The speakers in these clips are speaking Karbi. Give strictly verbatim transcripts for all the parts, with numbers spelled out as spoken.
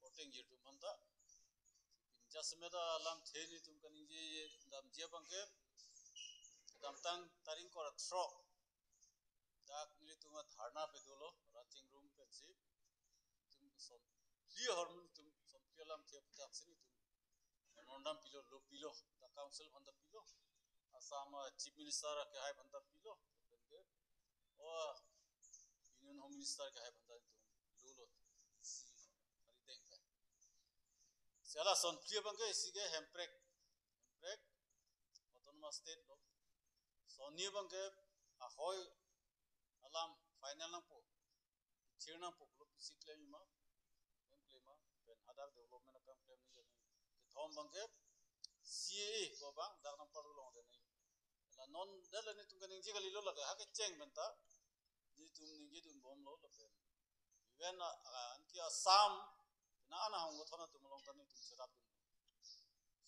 Voting jirtum aphanta. Jasemet alamthe nelitum kaningje damji abangke, kedamtang tarik ingkoi ra throk dak nelitum adharna pedolo, Rachingrum pensi. Nelitum son phli ahormu nelitum son phli alamthe aphuthak si nelitum memorandum pilo, lo pilo, dak council aphanta pilo, Assam, ah, Chief Minister akehai aphanta pilo, penke, oh, Union Home Minister akehai aphanta nelitum lolo, isi arideng pen. Si hala son phli abangke isi ke Hemprek, Hemprek Autonomous State lo. Son ni abangke ahoi alam final nangpo, thir nangpo pulo, pisi klem ma, klem klem ma, pen hadak development akam klem ni jani. Kethom abangke C A A pu abang dak nangparlu longdet nangji. La non dak la nelitum kaningje kalilo, lake ha kecheng penta nelitum ningjedun bomlo lapen. Even, ah, ah, anke Assam na ana hong kothon atum along ta nelitum cherapdun.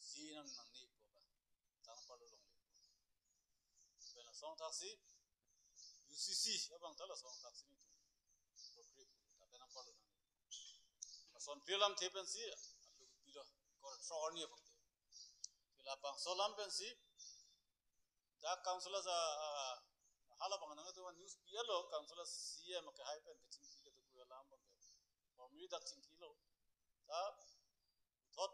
Si nang nangne pu abang dak nangparlu longle. Pen asong thaksi U C C abang ta la asong thaksi nelitum program dak nangparlu nangne. Lason phli alamthe pensi alu pilo, ingkoi ra throk arni abangke. Ke labangso alam pensi dak council aja, ah, hala abang nangtum news pilo, council C M akehai pen kachingki kedo pu alam abangke formally dak chingkilo. Ta puthot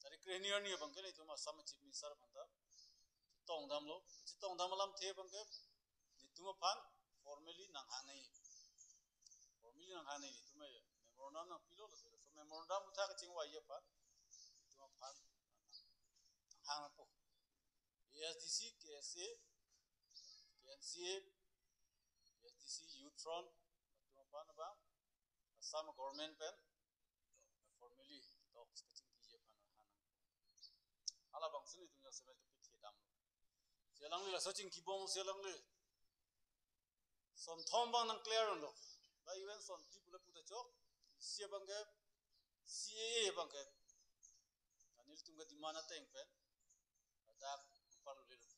tarik krehini arni abangke nelitum Assam Chief Minister aphanta chetongdamlo. Chetongdam alamthe abangke nelitum aphan formally nanghang nangji. Formally nanghang nangji, nelitum memorandum nangpilo, laso memorandum aphuthak kachingvaiji aphan nelitum aphan nanghang nangpo. A S D C, K S A, K N C A, A S D C, Youth Front atum aphan abang Assam government pen formally talks kachingkiji aphan nanghang nang. Hala abang si nelitum jasemet kepithedam. Si alangli laso chingkibom si alangli son thom abang nang clear lo. La even son phli pule puta chok. Isi abangke C A A abangke nelitum kedemand ateng pen dak nangparlu lelo.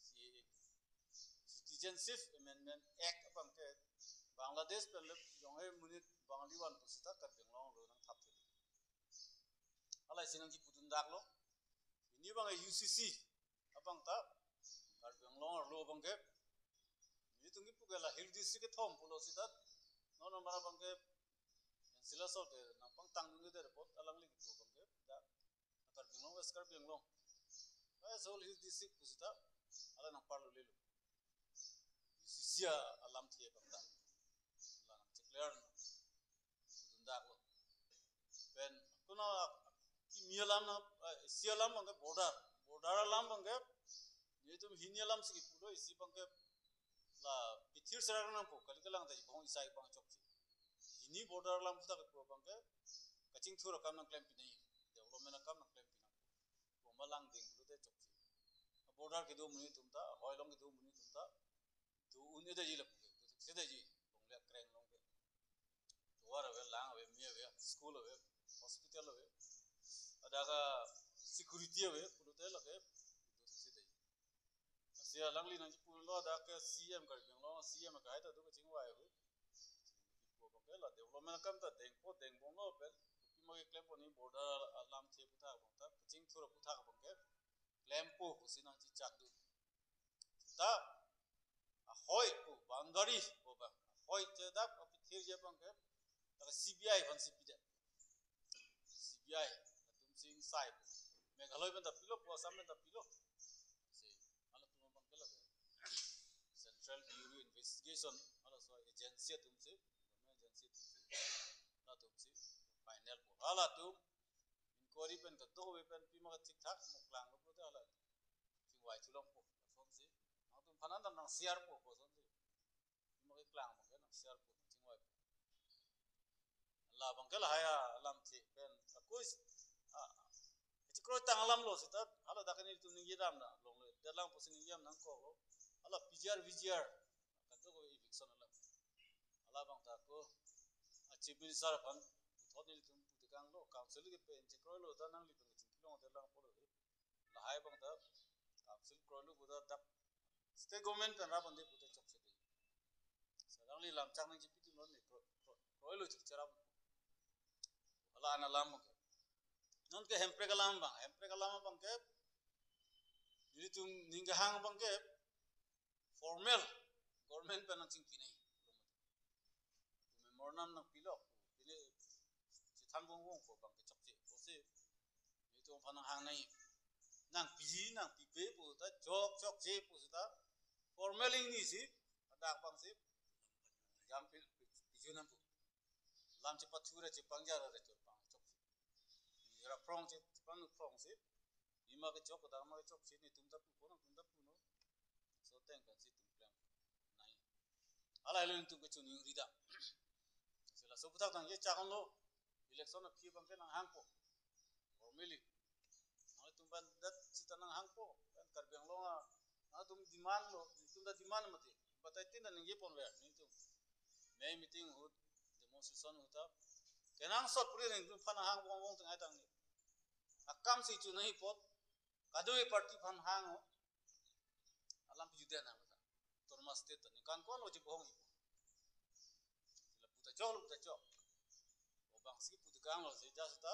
C A A, Citizenship Amendment Act abangke Bangladesh pen le jonghe monit Bangali van pusita Karbi Anglong arlo nangthap thelo. Hala isi nangkipudun daklo. Pini abang U C C abang ta Karbi Anglong arlo abangke nelitum kipu ke la Hill District kethom pulo sita, non non abangke sila so de nangpangtangdunde apot alangli kipu abangke dak Karbi Anglong, West Karbi Anglong, West Whole Hill District pusita hala nangparlu lelo. U C C alamthe abang ta la nangcheclear dundak lo. Pen kuna kimi alam na, eh, isi alam abangke border, border alam abangke nelitum hini alam si kipulo, isi abangke la pithir serak nangpo, kali kalang ta ibong isai abang chokche. Hini border alam ta kipu abangke kachingthur akam nangklem pi nangji, development akam nangklem pi nangpo. Bomba langding pulote chokche. Border kedo monit atum ta, hoi along kedo monit atum ta do un-edetji lapu ke, do theksedetji, longle akreng along ke. Tovar ave, lang ave, me ave, school ave, hospital ave, hadak a security ave pulote lake do theksedetji. Lasi alangli nangchipulo, hadak ke C M Karbi Anglong, C M akehai ta do kachingvai hu. Kipu abangke la development akam ta dengpo, dengbomlo pen, kopima keklem pon, hini border alamthe aphuthak abang ta, kachingthur aphuthak abangke klempo pusi nangchechakdun. Ta ahoi pu boundary pu abang, ahoi chedak apithirji abangke dak C B I aphan si pidet. C B I atum si ingsai pu. Meghalaya pen ta pilo pu, Assam pen ta pilo. Si halatum abangke lake Central Bureau Investigation, halaso agency atum si, government agency atum si, halatum si final pu. Halatum inquiry pen kadokave pen pima kachikthak mo klanglo pulote hala chingvai thulongpo asonsi, nangtum aphan an nang share po pu asonsi, pima keklang abangke nang share po, nang chingvaipo. La abangke lahai alamthe pen akus, ah, kachikroi tang alam lo sita, hala dak nelitum ningjedam na longle, detlang pusi ningjam nangkoklo. Hala P G R, V G R, kadokave eviction alam. Hala abang ta ko, ah, Chief Minister aphan puthot nelitum putekanglo, council ke pen chekroilo, ta nangli pen kachingki long detlang pulo. Lahai abang ta council kroilo pu ta dak state government pen rap ande pute chokche de. Si alangli lamchak nangchipidunlo, ne kro, kro, kroilo chik cherap. Hala an alam abang ke. Non ke hemprek alam abang, hemprek alam abang ke. Nelitum ning kehang abang ke formal government pen nangchingki nangji. Memorandum nangpilo. Pine chethan bong bong ko abang ke chokche. Pusi nelitum aphan nanghang nangji. Nangpiji, nangpipe pu ta chok chokche pu seta formal ingnisi, hadak abangsi jam pi, pi, pijun nangpo. Lam chepathu ra chepangjar ra chepang chokche. Ra phrong chepang phrongsi. Ima kechok, hadak ma kechokche, nelitum ta pupo, nangtum ta punon. Laso ateng pensi itum klem nangji. Hala helo nelitum kechoningri dam. Si laso aputhak nangkechak unlo. Election aphi abang ke nanghangpo. Formally. Nangtum abang dat seta nanghangpo. Kan Karbi Anglong a, nangtum demand lo, nelitum ta demand mati. Batai tin ta ningjeponver nelitum. May meeting ahut, demonstration ahut ta. Kenangsot puri nelitum aphan nanghang bong bong tengai tangni. Akam si chu nangji apot. Kadokave party aphan hang ho. Alam pejut dam nang kata. Autonomous state ta ningkan ko-an lo chibohong ipo. Lapu ta chok, lapu ta chok. Obang si pu tekanglo si ja seta.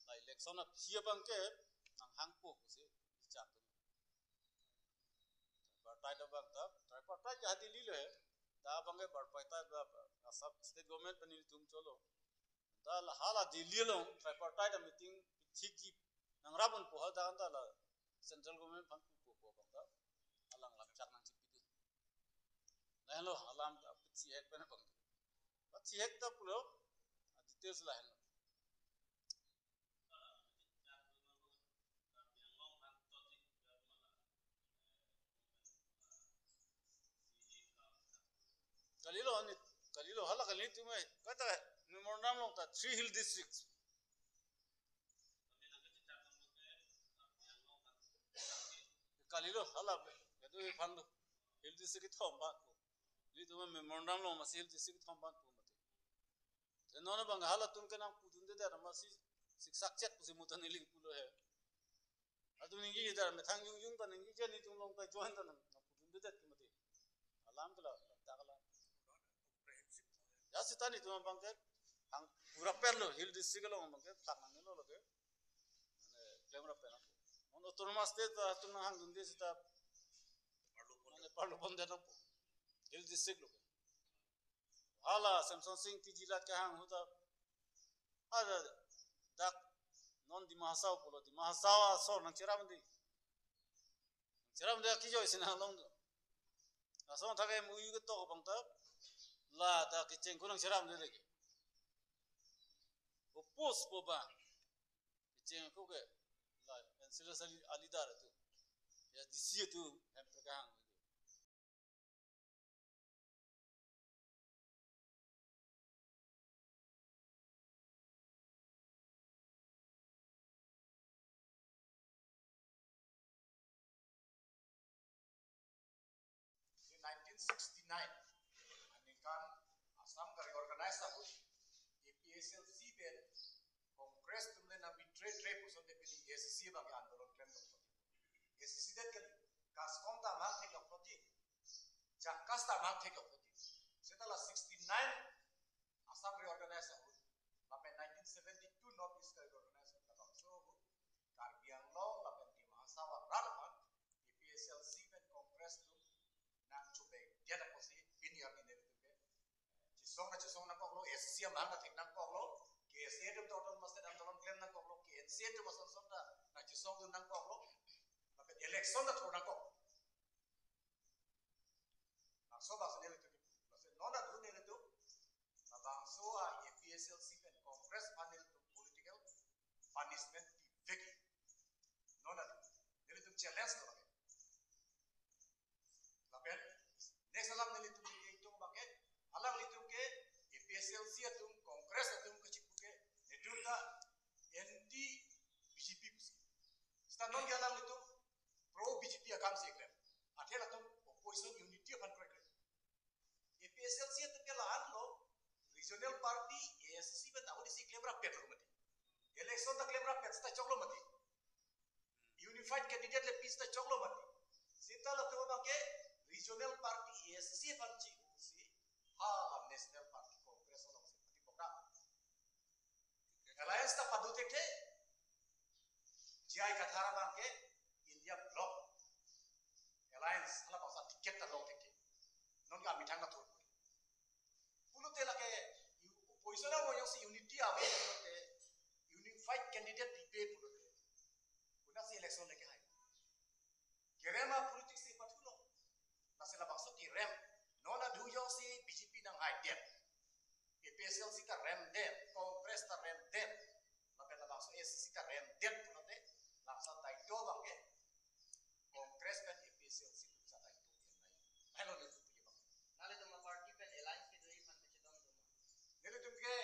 La election aphi abang ke nanghangpo pusi chak. Tripartite abang ta, tripartite ke ha Delhi lo he. Ta abang ke bipartite ba, ba, Assam state government pen nelitum cholo. Ta la hala Delhi along tripartite meeting pithikji nangrap unpo, hala ta kan ta la central government aphan pupo abang ta. Alang lam chak nangchipidun. Lahenlo alam ta pithihek pen abang. Pithihek ta pulo, details lahenlo. Kalilo ani, kalilo hala kalilo tum ai. Kata memorandum along ta three hill districts. Kalilo hala be. Kadu ipan do. Hill district kethom ban ko. Nelitum memorandum along masi hill district kethom ban ko mati. Te non abang halatum ke nangpudunde det masi siksak chet pusi mutan iling pulo he. Atum ningje det, methang jungjung ta ningje, nelitum along ta join ta nang, nangpudunde det ke mati. Alam ke la, dak alam. Ya seta nelitum abang ke, hang pura perlo, hill district along abang ke, plak nangnelo lake. Mane, klemrap pen. Non autonomous state ta atum nanghangdunde seta, mane, parlo pondet nangpo. Hill district lo ke. Hala Semson Sing T G Lat kehang ahut ta. Ada dak non Dima Hasao pulo, Dima Hasao asor nangcherapde. Nangcherapde akijoi si nanglongdun. Lason athak M O U ketok abang ta. La ta kecheng ko nangcherapde lake. Oppose po abang. Kecheng ko ke. La N C L S a leader atum. Ya D C atum hemprek kehang. Nineteen sixty-nine aningkan Assam ka-reorganize ahut A P H L C pen Congress atum le nang betray tre puson te pini A C C abang ke andolon klemlo. A C C det kali, CASCOM ta mang thek lo ti, JACAS ta mang thek lo ti. Seta la sixty-nine Assam reorganize ahut, lapen nineteen seventy-two North East ka-reorganize ahut, labangso ahut Karbi Anglong lapen Dima Hasao arat aphan A P H L C pen Congress atum nangchobei dia na pusi pini arni nelitum ke chesong na chesong nangkoklo, A C C amang ta thek nangkoklo, K S A atum ta autonomous state andolon klem nangkoklo, K N C A atum ason son ta nangchesongdun nangkoklo, lapen election ta thur nangkok. Laso abang si nelitum, laso non adu nelitum, labangso a A P H L C pen Congress aphan nelitum political punishment pivekji. Non adu nelitum challenge lo lake. Lapen next alam nelitum nelitum abang ke, alanglitum ke A P H L C atum, Congress atum kachipu ke, netum ta anti B J P pusi. Seta non ke alanglitum pro B J P akam si klem. Athe latum opposition unity aphan kroiklem. A P H L C atum ke la-an lo, regional party A S C pen ta ahut isi klemrappet lo mati. Election ta klemrappet seta choklo mati. Unified candidate le pis ta choklo mati. Seta latum abang ke regional party A S C aphan chi si, ha, national party Congress along si Thekthe, J I Kathar abang ke India Bloc Alliance halabangso ticket ta long thekthe. Non ke amethang ta thurpo. Pulote lake opposition amo jongsi unity ave pulote, unified candidate pipe pulote, konatsi election le kehai? Kerem a-politics si pathulo. Lasi labangso kerem, non adung jongsi B J P nanghaidet, A P H L C ta remdet, Congress ta remdet, lapen labangso A C C ta remdet pulote, labangso daito abang ke Congress pen A P H L C atum sa daito ke nai. Hello, nelitum pu abang. Nanglitum a-party pen alliance kedo-i aphan kachetong do ma? Nelitum ke,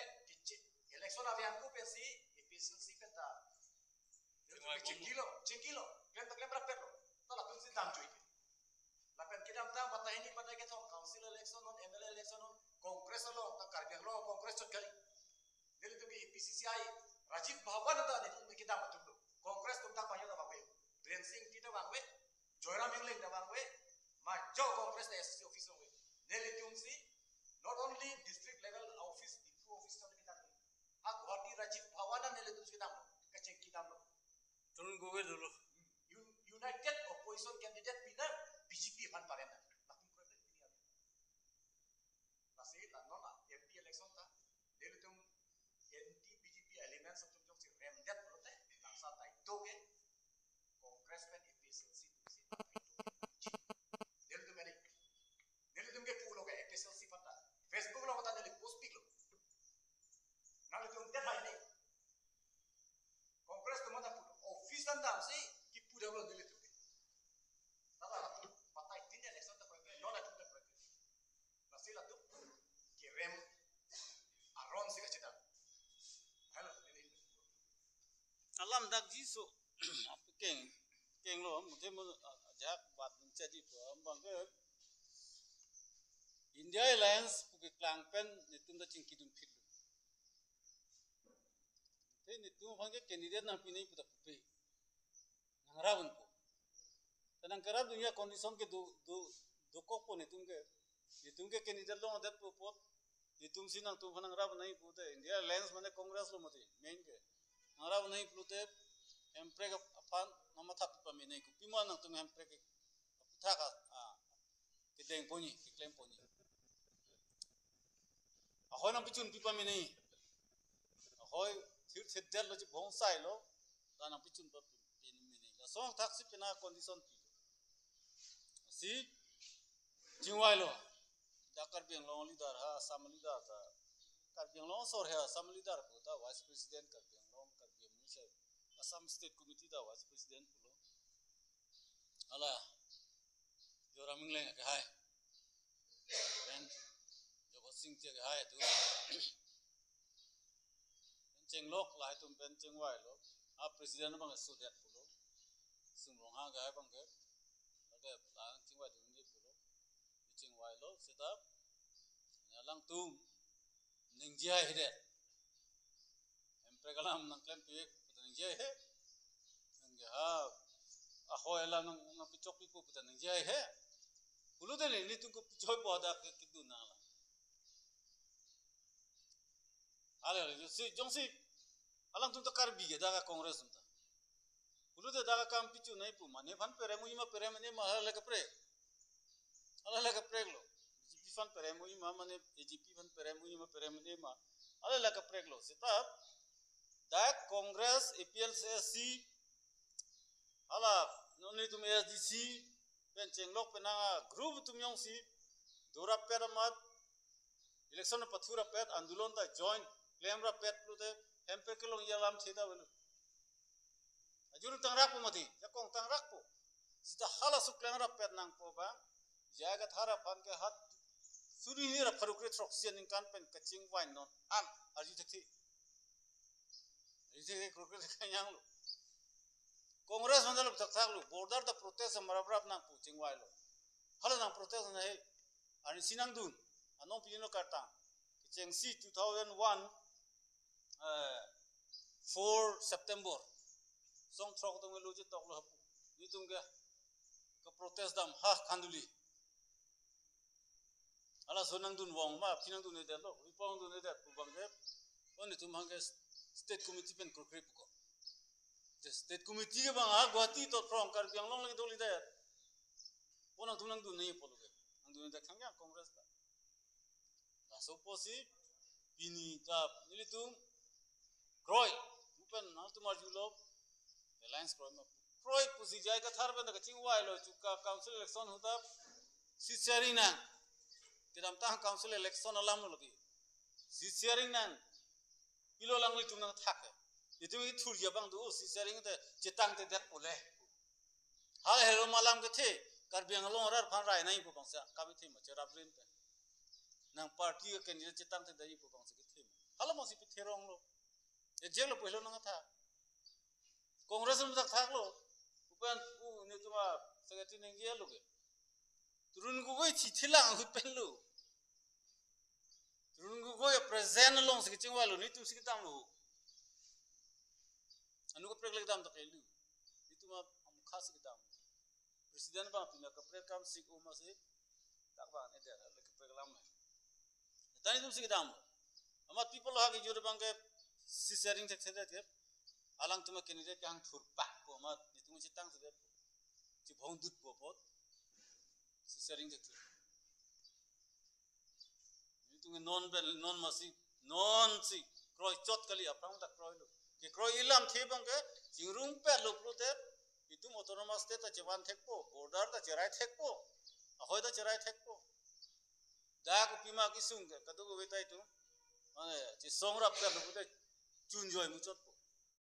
ke election ave angku pensi A P H L C pen ta nelitum ke chingkilo, chingkilo, klem ta klem rapetlo. Ta latumsi damjui ke. Lapen kedamtang batai hini batai kethom council election non, M L A election non, Congress along ta Karbi Anglong Congress chot kali. Nelitum ke A P C C I Rajiv Bhavan ta nelitum ke kedam atum do. Congress atum ta pahyo ta vangve. Biren Singh Engti ta vangve. Joyram Engleng ta vangve. Majok Congress ta A C C office vangve. Nelitumsi not only district level office, Diphu office ta kedam. Ha Guwahati Rajiv Bhavan nelitumsi kedamlo. Kachingki damlo. Tarun Gogoi dolo. Un-, United Opposition Candidate pina B J P aphan pareng na. Latum koi pini. Lasi la non a M P election ta, nelitum anti B J P elements atum jongsi remdet pulote, labangso daito ke Congress pen A P H L C atumsi daito. Nelitum eri, nelitum ke pulo ke A P H L C aphan ta Facebook along ta neli post piklo. Nanglitum det hai ne. Congress atum ta pulo. Office an damsi kipu damlo nelitum ke. Tata latum batai tin election ta koi ke, non atum ta koi ke. Lasi latum kerem aron si kachetong. Hello, neli. Alam dakji so, keng, kenglo, mungkin mo, ajak bat menjadi po, abang ke India Alliance pu keklang pen nelitum ta chingki dunphitlo. Te nelitum aphan ke candidate nangpi nangji pu ta pupe. Nangrap unpo. Te nangkerap dunji a-condition ke do, do, dokokpo nelitum ke. Nelitum ke candidate longdetpo apot. Nelitumsi nangtum aphan nangrap nangji pute. India Alliance mane Congress lo mati. Main ke. Nangrap nangji pute. Hemprek aphan nangmatha pame nangji. Kopima nangtum hemprek ke aphuthak a, a, kedengponji, keklemponji. Ahoi nangpichun pi pame nangji. Ahoi thirthedetlo, chibongsailo. La nangpichun pa pi, pi mene. Lason thaksi pina condition pi. Si chingvailo. Dak Karbi Anglong leader ha, Assam leader ta. Karbi Anglong asor he Assam leader pu ta vice president Karbi Anglong, Karbi Anglong se Assam State Committee ta vice president pulo. Hala, Joyram Engleng akehai. Pen Jagat Singh Engti akehai atum. Pen chenglok lahai atum pen chingvailo. A-president abang sudet pulo. Sum Ronghang akehai abang ke. Lake lang chingvai dunji pulo. Chingvailo, seta alangtum ningje haihedet. Hemprek alam nangklempi puta ningje he. Ningje ha. Ahoi alam nang, nangpichokpipo puta ningje he. Pulote nelitum kopichokpo hadak ke kedun nanglang. Ale, ale, jongsi, jongsi alangtum ta Karbi ke dak a-Congress atum ta. Pulote dak akam pichun nangji pu, mane aphan perem unji ma, perem un-e ma, hala le kaprek. Hala le kapreklo. B J P aphan perem unji ma, mane A J P aphan perem unji ma, perem un-e ma, hala le kapreklo. Seta dak Congress, A P H L C, hala non nelitum A S D C pen chenglok pen nang a-group atum jongsi dorapet amat election pathurapet, andolon ta join klemrapet pulote hemprek kelongji alamthe ta avelo. Ajuru tangrakpo mati, jakong tangrakpo. Seta halaso klemrapet nangpo abang, J I Kathar aphan ke hat suri hini ra pharo kre throksi aningkan pen kachingvai non an arju thekthe. Arju thekthe, pharo kre kanyanglo. Congress mandal thakthaklo, border ta protest amraprap nangpo, chingvailo. Hala nang protest nang he, arnisi nangdun, anong pini lo kartang. Kechengsi two thousand one, eh, four September. Song throk atum ke lo chetoklo hapu. Nelitum ke, ke protest dam ha Khanduli. Halaso nangdun vong ma, aphi nangdun-edetlo, ripong dun-edet pu abang ke. O nelitum abang ke State Committee pen kurkre puko. State Committee ke bang a Guwahati to from Karbi Anglong lagi doli der. Pon nangtum nangdun nangji pulo ke. Nangdun nangji thang yang Congress ta. Laso pusi pini ta nelitum kroi. Bukan nangtum arjulo. Alliance kroi ma. Kroi pusi J I Kathar pen ta kachingvailo, chuka council election ahut ta seat sharing nang. Kedamtang council election alam lo lagi. Seat sharing nang. Pilo lang nelitum nangthak ke. Itum ithurji abang do, seat sharing te chetangtedet pule. Halahe lo ma alam kethe, Karbi Anglong arat aphan rai nangji pu bangsi kami the ma cherap rin te. Nang party ke candidate chetangtedetji pu bangsi kethe ma. Hala bangsi pithe rong lo. Ejek lo pulo nangthak. Congress nangthakthak lo. Upen u nelitum a secretary ningje lo ke. Tarun Gogoi chithi lang ahut pen lo. Tarun Gogoi present alongsi kachingvailo, nelitum si kedam lo. Anu kaprek le kedam ta kali. Nelitum a amukha si kedam. President bang pina kaprek kam si uma si. Tak bang ne der le kaprek lam le. Ta nelitum si kedam. Amat people ha kejut abang ke seat sharing thekthedet ke. Alangtum a candidate kehang thurpak ko amat nelitum chetangtedet. Chibong dut po pot. Seat sharing thekthedet. Nelitum non pen non masi non si kroi chot kali, aphrang ta kroilo. Kekroi ilamthe abang ke chingrumpetlo pulote itum autonomous state ta chevan thekpo, border ta cherai thekpo, ahoi ta cherai thekpo. Dak kopima kesung ke kadokave ta itum mane chesong rapetlo pulote chunjoi muchot.